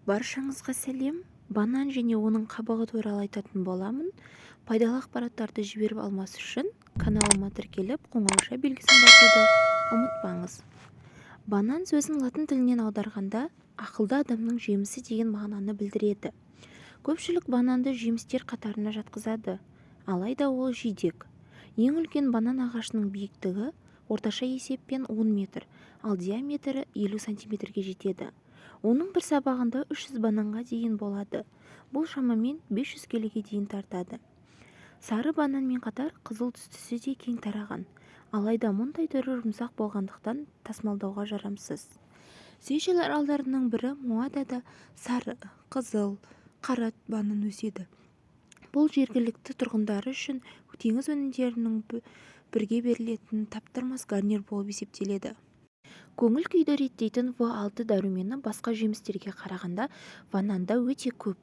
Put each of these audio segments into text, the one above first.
Баршаңызға сәлем! Банан және оның қабығы туралы айтатын боламын. Пайдалы ақпараттарды жіберіп алмас үшін каналыма тіркеліп, қоңырауша белгісін басуды ұмытпаңыз. Банан сөзін латын тілінен аударғанда «ақылды адамның жемісі» деген мағынаны білдіреді. Көпшілік бананды жемістер қатарына жатқызады. Алайда ол жидек. Ең үлкен банан ағашының биіктігі орташа есеппен 10 метр, ал диаметрі 50 сантиметрге жетеді. Оның бір сабағында 300 бананға дейін болады. Бұл шамамен 500 келіге дейін тартады. Сары бананмен қатар қызыл түстісі де кең тараған. Алайда мұндай түрі жұмсақ болғандықтан, тасымалдауға жарамсыз. Сейшел аралдарының бірі Моадада сары, қызыл, қара банан өседі. Бұл жергілікті тұрғындары үшін теңіз өнімдерімен бірге берілетін таптырмас гарнир болып есептеледі. Көңіл-күйді реттейтін В 6 дәрумені басқа жемістерге қарағанда бананда өте көп.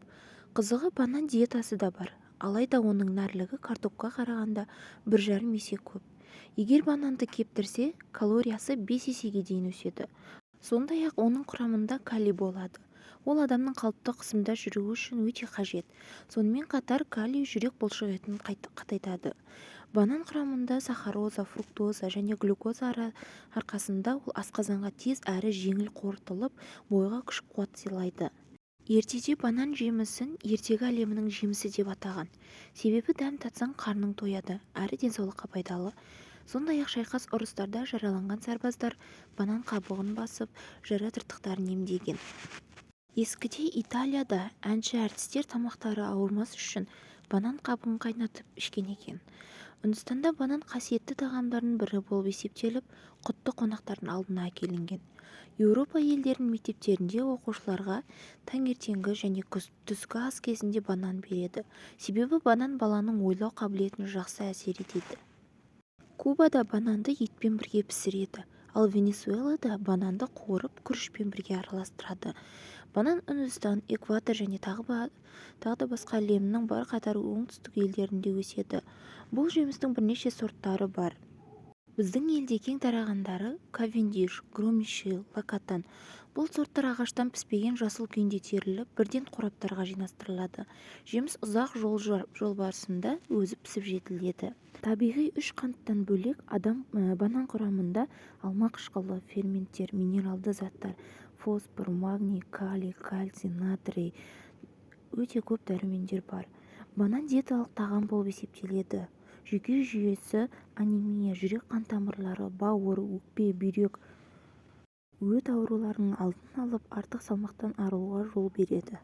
Қызығы, банан диетасы да бар. Алайда оның нәрлілігі картопқа қарағанда 1,5 есе көп. Егер бананды кептірсе, калориясы 5 есеге дейін өседі. Сондай-ақ оның құрамында калий болады. Ол адамның қалыпты қысымда жүруі үшін өте қажет. Сонымен қатар калий жүрек бұлшықетін қатайтады. Банан құрамында сахароза, фруктоза және глюкоза арқасында ол асқазанға тез әрі жеңіл қорытылып, бойға күш-қуат сыйлайды. Ертеде банан жемісін ертегі әлемінің жемісі деп атаған. Себебі дәм татсаң, қарның тояды әрі денсаулыққа пайдалы. Сондай-ақ шайқас, ұрыстарда жараланған сарбаздар банан қабығын басып, жара-тыртықтарын емдеген. Ескіде Италияда әнші-әртістер тамақтары ауырмас үшін банан қабығын қайнатып ішкен екен. Үндістанда банан қасиетті тағамдардың бірі болып есептеліп, құтты қонақтардың алдына әкелінген. Еуропа елдерінің мектептерінде оқушыларға таңертеңгі және түскі ас кезінде банан береді. Себебі банан баланың ойлау қабілетіне жақсы әсер етеді. Кубада бананды етпен бірге пісіреді. Ал Венесуэлада бананды қуырып, күрішпен бірге араластырады. Банан Үндістан, Эквадор және тағы да басқа әлемнің бірқатар оңтүстік елдерінде өседі. Бұл жемістің бірнеше сорттары бар. Біздің елде кең тарағандары Кавендиш, Гро-Мишель, Лакатон. Бұл сорттар ағаштан піспеген жасыл күйінде теріліп, бірден қораптарға жинастырылады. Жеміс ұзақ жол барысында өзі пісіп жетіледі. Табиғи үш қанттан бөлек, адам банан құрамында алма қышқылы, ферменттер, минералды заттар, фосфор, магний, калий, кальций, натрий, өте көп дәрумендер бар. Банан диеталық тағам болып есептеледі. Жүйке жүйесі, анемия, жүрек-қан тамырлары, бауыр, өкпе, бүйрек, өт ауруларының алдын алып, артық салмақтан арылуға жол береді.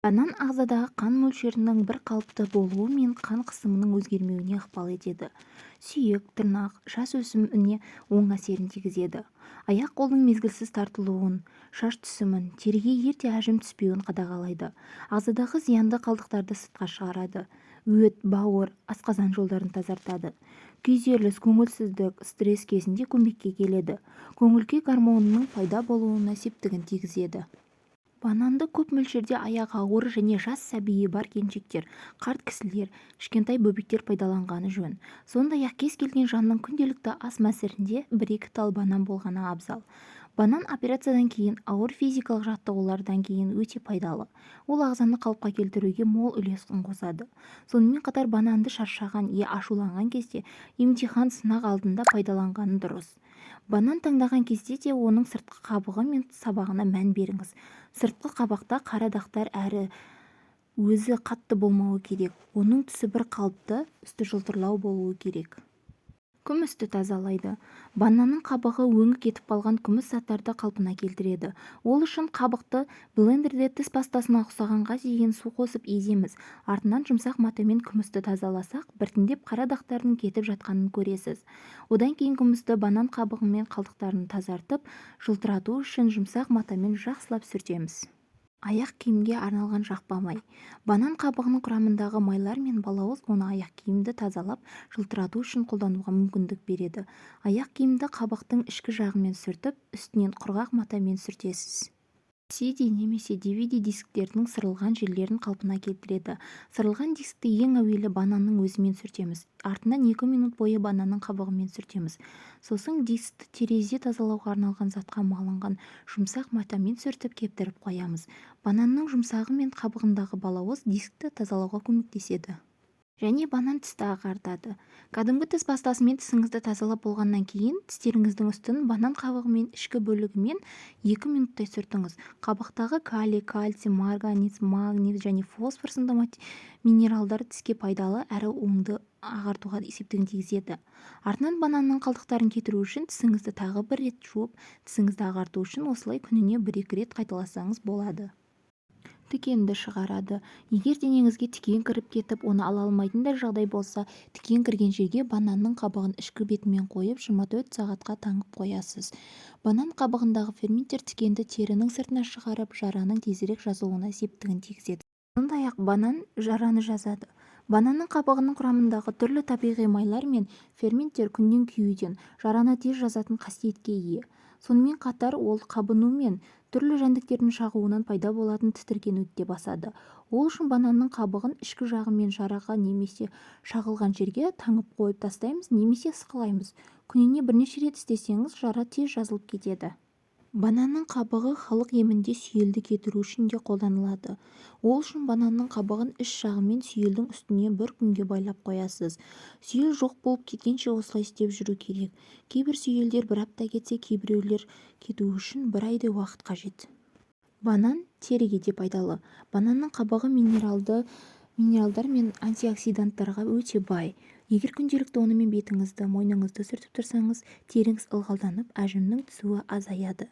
Банан ағзадағы қан мөлшерінің бір қалыпты болуы мен қан қысымының өзгермеуіне ықпал етеді. Сүйек, тырнақ, шаш өсіміне оң әсерін тигізеді. Аяқ-қолдың мезгілсіз тартылуын, шаш түсімін, теріге ерте әжім түспеуін қадағалайды. Ағзадағы зиянды қалдықтарды сыртқа шығарады. Өт, бауыр, асқазан жолдарын тазартады. Күйзеліс, көңілсіздік, стресс кезінде көмекке келеді. Көңіл-күй гормонының пайда болуына септігін тигізеді. Бананды көп мөлшерде аяғы ауыр және жас сәбиі бар келіншектер, қарт кісілер, кішкентай бөбектер пайдаланғаны жөн. Сондай-ақ кез келген жанның күнделікті ас мәзірінде бір-екі тал банан болғаны абзал. Банан операциядан кейін, ауыр физикалық жаттығулардан кейін өте пайдалы. Ол ағзаны қалыпқа келтіруге мол үлесін қосады. Сонымен қатар бананды шаршаған, я ашуланған кезде, емтихан, сынақ алдында пайдаланғаны дұрыс. Банан таңдаған кезде де оның сыртқы қабығы мен сабағына мән беріңіз. Сыртқы қабықта қара дақтар әрі өзі қатты болмауы керек. Оның түсі бір қалыпты, үсті жылтырлау болуы керек. Күмісті тазалайды. Бананның қабығы өңі кетіп қалған күміс заттарды қалпына келтіреді. Ол үшін қабықты блендерде тіс пастасына ұқсағанға дейін су қосып еземіз. Артынан жұмсақ матамен күмісті тазаласақ, біртіндеп қара дақтардың кетіп жатқанын көресіз. Одан кейін күмісті банан қабығы мен қалдықтарын тазартып, жылтырату үшін жұмсақ матамен жақсылап сүртеміз. Аяқ киімге арналған жақпа май. Банан қабығының құрамындағы майлар мен балауыз оны аяқ киімді тазалап, жылтырату үшін қолдануға мүмкіндік береді. Аяқ киімді қабықтың ішкі жағымен сүртіп, үстінен құрғақ матамен сүртесіз. CD немесе DVD дисктердің сырылған жерлерін қалпына келтіреді. Сырылған дискті ең әуелі бананның өзімен сүртеміз. Артынан 2 минут бойы бананның қабығымен сүртеміз. Сосын дискті терезе тазалауға арналған затқа малынған жұмсақ матамен сүртіп кептіріп қоямыз. Бананның жұмсағы мен қабығындағы балауыз дискті тазалауға көмектеседі. Және банан тісті ағартады. Кәдімгі тіс пастасымен тісіңізді тазалап болғаннан кейін тістеріңіздің үстін банан қабығымен ішкі бөлігімен 2 минуттай сүртіңіз. Қабықтағы калий, кальций, марганец, магний және фосфор сынды минералдар тіске пайдалы әрі оңды ағартуға септігін тигізеді. Артынан бананның қалдықтарын кетіру үшін тісіңізді тағы бір рет жуып, тісіңізді ағарту үшін осылай күніне 1-2 рет қайталасаңыз болады. Тікенді шығарады. Егер денеңізге тікен кіріп кетіп, оны ала алмайтындай жағдай болса, тікен кірген жерге бананның қабығын ішкі бетімен қойып, 24 сағатқа таңып қоясыз. Банан қабығындағы ферменттер тікенді терінің сыртына шығарып, жараның тезірек жазылуына септігін тигізеді. Сондай-ақ банан жараны жазады. Бананның қабығының құрамындағы түрлі табиғи майлар мен ферменттер күннен күюден, жараны тез жазатын қасиетке ие. Сонымен қатар ол қабыну мен түрлі жәндіктердің шағуынан пайда болатын тітіркенуді де басады. Ол үшін бананның қабығын ішкі жағымен жараға немесе шағылған жерге таңып қойып тастаймыз немесе ысқылаймыз. Күніне бірнеше рет істесеңіз, жара тез жазылып кетеді. Бананның қабығы халық емінде сүйелді кетіру үшін де қолданылады. Ол үшін бананның қабығын іш жағымен сүйелдің үстіне бір күнге байлап қоясыз. Сүйел жоқ болып кеткенше осылай істеп жүру керек. Кейбір сүйелдер бір апта кетсе, кейбіреулер кетуі үшін бір айдай уақыт қажет. Банан теріге де пайдалы. Бананның қабығы минералдар мен антиоксиданттарға өте бай. Егер күнделікті онымен бетіңізді, мойныңызды сүртіп тұрсаңыз, теріңіз ылғалданып, әжімнің түсуі азаяды.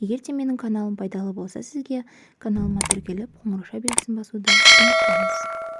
Егер де менің каналым пайдалы болса сізге, каналыма тіркеліп, қоңыраушa белгісін басуды ұмытпаңыз.